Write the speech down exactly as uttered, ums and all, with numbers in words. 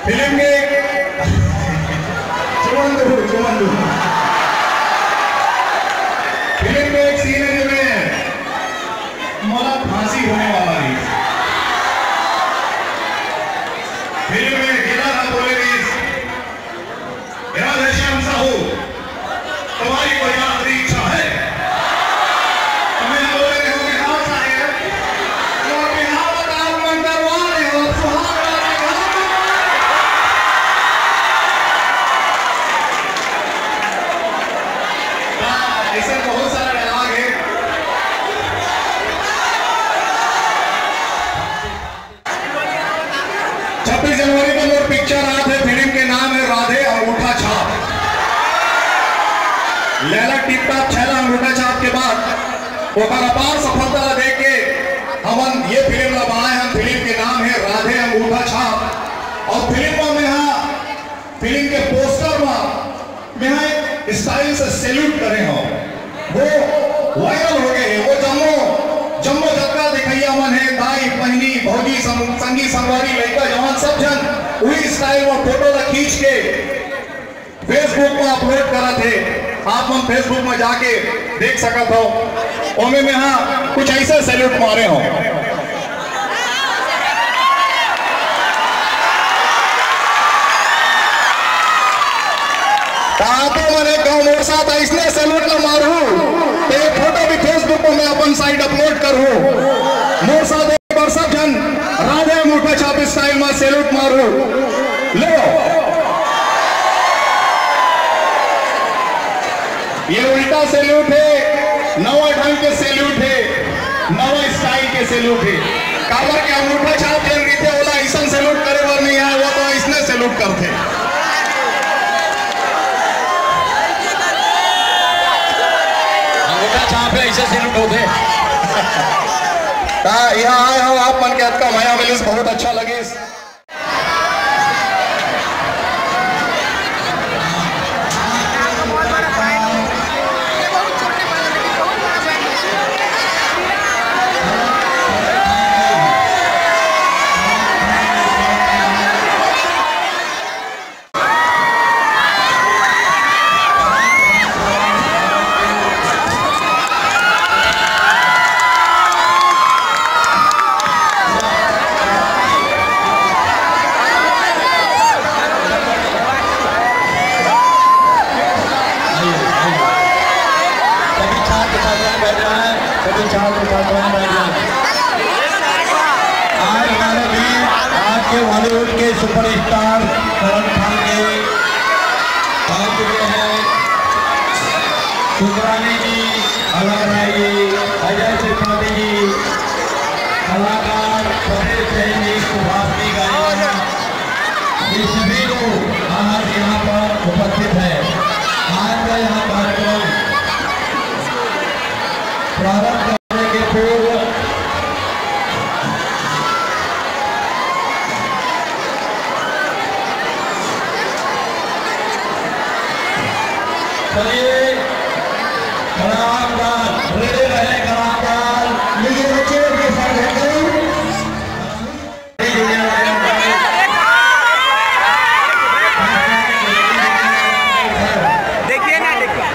Film के चुमन दो, चुमन दो। फिल्म में एक सीन है जिसमें मोला फांसी होने वाला है। फिल्म में गेला ना बोले भी, राधेश्याम साहू, तुम्हारी कोई आखिरी इच्छा है? तो मैं बोल रहे हूँ कि हाँ साहेब, तो आप यहाँ पर आगमन करवा रहे हो, सुहाग रात के यहाँ पर। हाँ, ऐसे बहुत सारा डायलॉग है। छब्बीस जनवरी को मोर पिक्चर आत हे, फिल्म के नाम है राधे अंगूठा छाप। लैला टिप टॉप छैला अंगूठा छाप के बाद ओकर अपार सफलता ला देख के हमन ये फिल्म ला बनाए हन। फिल्म के नाम है राधे अंगूठा छाप। और फिल्म में मैं हा फिल्म के पोस्टर में मैं हा एक स्टाइल से सैल्यूट करे हूँ, वो वायरल हो गए हे। वो जम्मो जम्मो जतका दिखइया मन हे, दाई बहिनी भौजी सं-, संगी संगवारी लइका जवान सब झन वही स्टाइल में फोटो ला खींच के फेसबुक में अपलोड करत हे। आप मन फेसबुक में जाके देख सकत हो। ओमे मैं हा कुछ ऐसे सैल्यूट मारे हूँ। त आपो मन एक घांव मोर साथ अइसने सैल्यूट ला मारहू, त ये फोटो भी फेसबुक पर मैं अपन साइड अपलोड करहूँ। मोर साथ एक बार सब झन राधे अंगूठा छाप स्टाइल में सैल्यूट मारहू। लो, ये उल्टा सैल्यूट है, नवा ढंग के सैल्यूट है, नवा स्टाइल के सैल्यूट है। काबर के अंगूठा छाप जेन रहिथे, ओला अइसन सैल्यूट करे बर नहीं आए, वो तो अइसने सैल्यूट करथे। अंगूठा छाप है, ऐसे सैल्यूट होथे। हाँ, यहाँ आए हो आप मन के अतका मया मिलिस, बहुत अच्छा लगिस। सभी छात्र छात्राएं बैठ जाएं, सभी छात्र छात्राएं बैठ जाएं। आज हमारे बीच आज के बॉलीवुड के सुपरस्टार सलमान खान के आ चुके हैं। सुंदरानी जी, अलग राय जी, अजय त्रिपाठी जी, कलाकार पटेल सिंह जी, सुभाषिनी गायन, ये सभी लोग आज यहाँ पर उपस्थित हैं। आज का यहाँ कार्यक्रम प्रारंभ करने के पूर्व चलिए, कलाकार, ready रहे कलाकार। लीजिए बच्चे, ये सर घट गई। देखिए ना, देखिए।